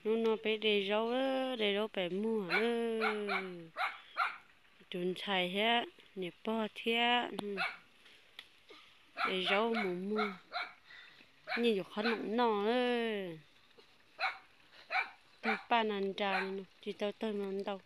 Hnub no peb de zaub, de zaub pem muag na. Tus ntxhais thiab niam pog thiab de zaub mus muag, nyiaj yuav qhob noom noj. Tawg paj na nra li no, tsis tau tawg no ntau.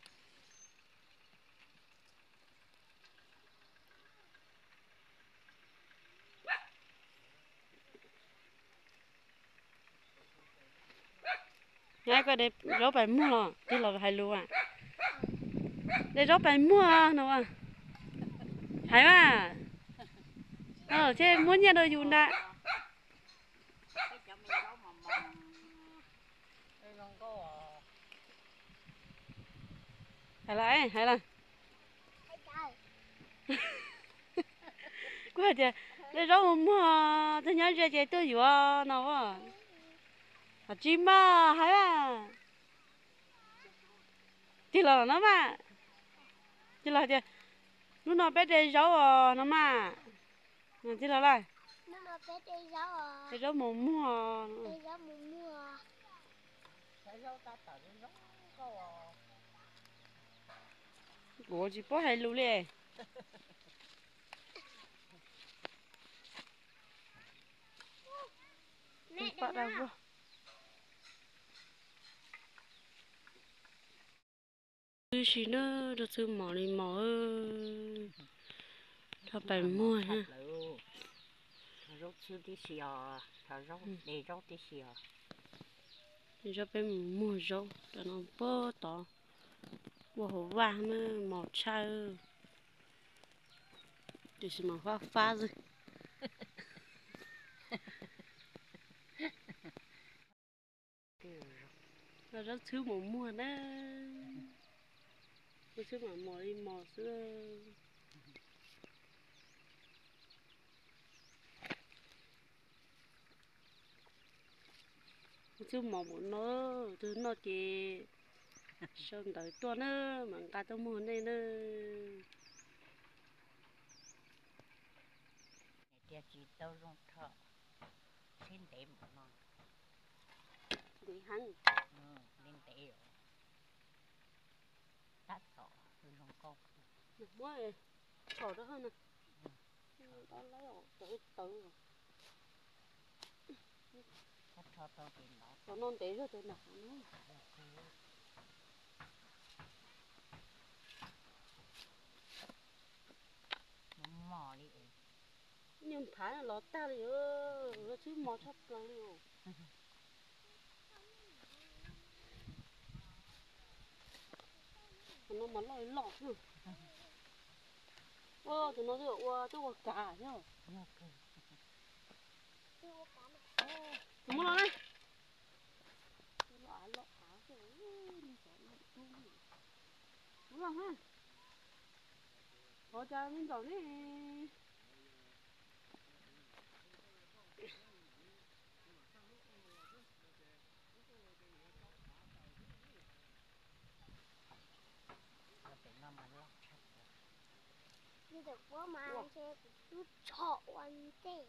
Nyab, koj de zaub pem muag los tij laug hais lus a? De zaub pem muag no a. Hais mas, thiaj muab nyiaj rau yus ntag. Hais lawm, hais lawm. Kuv hais tias de zaub mus muag, tag nyob ze ces tuaj yuav no as. Tsis mas hais mas. Tij laug no mas, tij laug tias hnub no peb de zaub os no mas. Tij laug lawm, de zaub mus muag. Kuv tsis paub hais lus li. Tib si na, rau txhwb mos li mos, rau pem muag na. Zaub txhwb tib si os, zaub tib si os. Zaub peb mus muag zaub rau no puag tod, ua hauv vaj na, mos tshaj, tiam sis mas fab fab xwb. Zaub txhwb mos muag na, zaub txhwb mas mos li mos xwb. Txhwb mos npaum no, tus noj ces sau ntawv tuaj na, mam nqa tuaj muag nej na. Tias tsis tau zoo rho, sib ntev mus no. Ntev heev. Li ntev os. Tab tom zoo nkauj. Muab tshom rau hauv na. Tawv tawv. Qhov no ntev zog tiag nram qhov no. Mos li, nyuag phav los tag li, txhwb mos tshaj plaws li os. Tus no mas loj loj xwb. Ua tus no twb ua, twb ua kav thiab. Tus muab los na. Muab los na. Qhov cas me ntxaum ne. Ntxim quab mas ntshe kuv twb tshom ua ntej.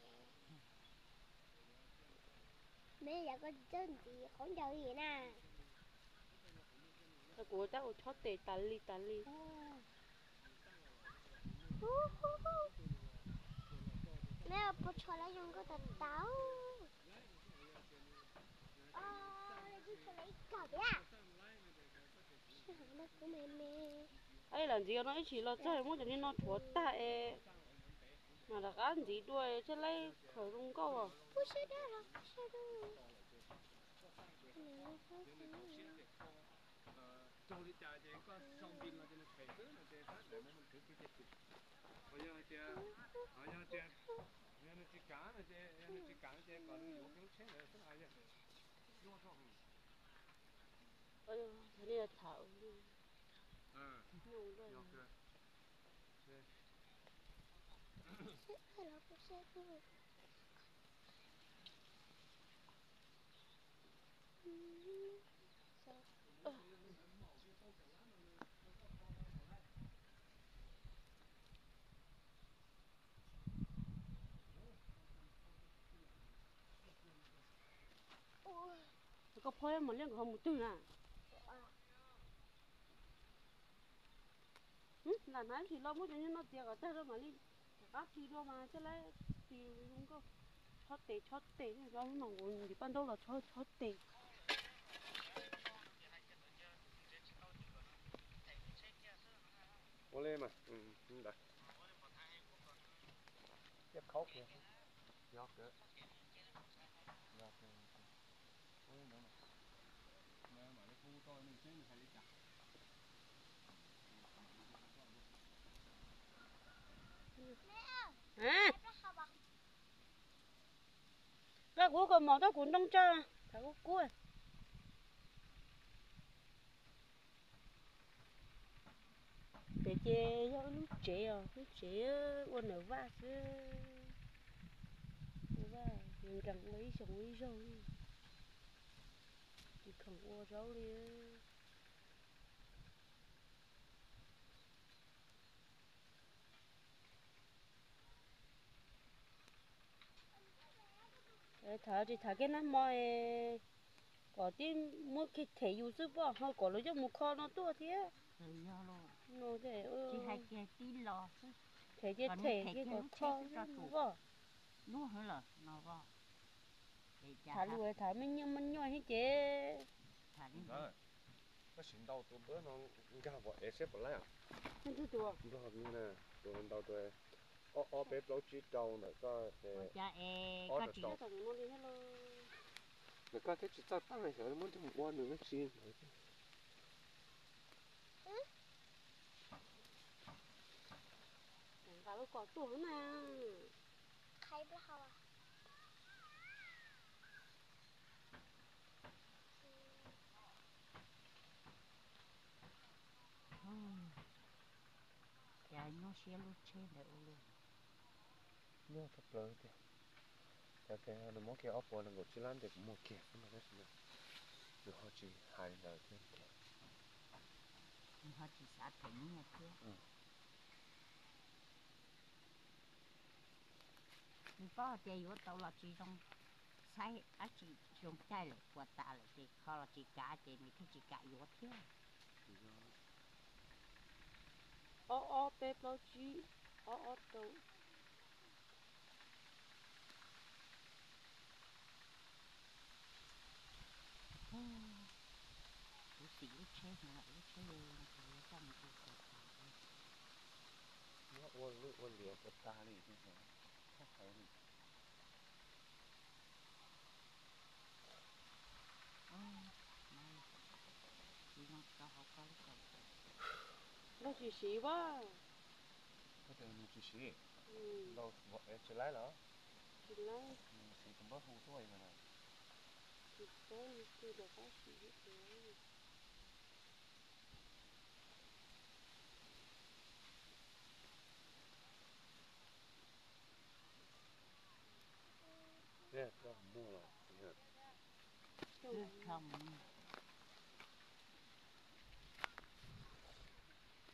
Me yam koj tsis txawj ntxiv qhov ncaws li na. Kuv tab ua chob tes tas li tas li. Me puas tshom lawv zoo nkauj tas tas. Ib lam ntxiv no ib chim los txog muab cov niag no rhuav tag es mam rov qab ntxiv dua thiaj li khaws zoo nkauj os. Tham Koj phob mam li nkag mus twg na? Lam hnav ib sim lo muab cov nyob no txiav kom tag rau mam li rov qab ris dua mas thiaj li ris zoo nkauj. Chob tes chob tes, lub no kuv ntim paj ntaub los chob chob tes. Ua li mas, ntawd. Yog khaub kiag, yog kawg. Koj kuv kaus mom, koj kuv ntoo tso, thaum kuv kub. Pem ces yog lub tsev os, lub tsev ua nawm vaj xwb. Ua vaj nkees ua ib xyoo ua ib zaug, tsis khoom ua zaub li. Thaum tsis tham kiag nag hmo, kom tib muab kiag them yus xwb pob, ho kom lawv coj mus kho no tuaj thiab. Them ces them kiag kom kho pob. Tham lus tham me nyuaj me nyuaj thiab ces. Koj sim ntaus tus npawb no nkag vos ev seb puas laib. Nplog tus ntau tus ob ob peb plaub tsib rau ntawm koj ces ob rau rau. Ntawm koj thiab tsis txawj tawm xyov muab tus mus ua nws dab tsi ntawd. Nqa lub ko tuaj na. Cas nyuaj siab lub tsheb ntawd ua luaj. Nyuaj tshaj plaws tiag. Cas tias nws muab kiag ob puas nees nkaum tsib lab ntes kuv muag kiag xwb no tab sis nws ho tsis hais li ntawd thiab tias. Nws ho tsis xav them nyiaj thiab. Nws paub hais tias yuav tau los tsis zoo, saib dab tsi zoo caij lawm puas tas lawm ces kho los tsis kav ces nws thiaj tsis kam yuav thiab. Ob ob peb plaub tsib, ob ob rau. Kuv xim lub tsheb no, lub tsheb zoo zoo ces yuav coj mus ua puas tas. Muab ua lwj ua liam puas tas li, tsis hais li. Tsis zoo tso hauv koj lub ko. Ntaus tsis siv as. Koj tias nws tsis siv, ntaus vos ev tsis laib los? Tsis laib. Siv tus npawb hu tuaj no na. Tsis paub nws twg rov qab siv thiab tiag.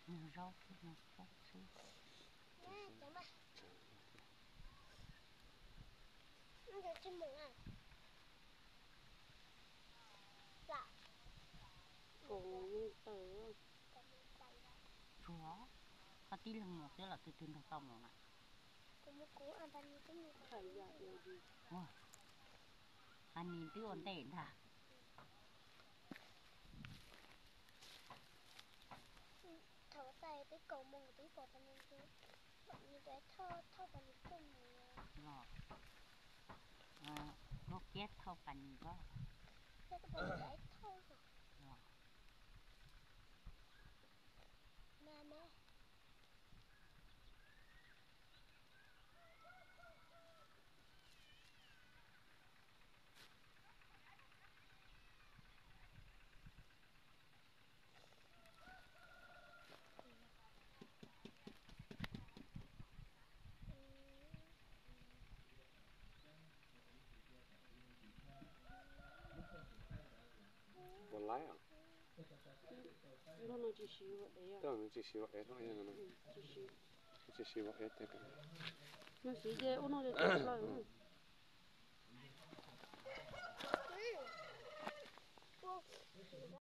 Nug zaub thiab nug pob xwb. Tsuag, koj tib leeg mus xwb los twg twg nrog koj mus na? Qhov nis twb ua ntej ntag. Thaum tais peb kaum moos twb pom pab nis, mam nis peb thauj, thauj pab nis tuaj mus. Los, lub kiab thauj pab nis os. Thiab koj pab nis peb thauj os. Me me. Puas laib os? Npawg no tsis siv ua ev. Koj nws tsis siv ua ev no, tsis siv ua ev tiag. Nws siv ces ua no ces tsis laib.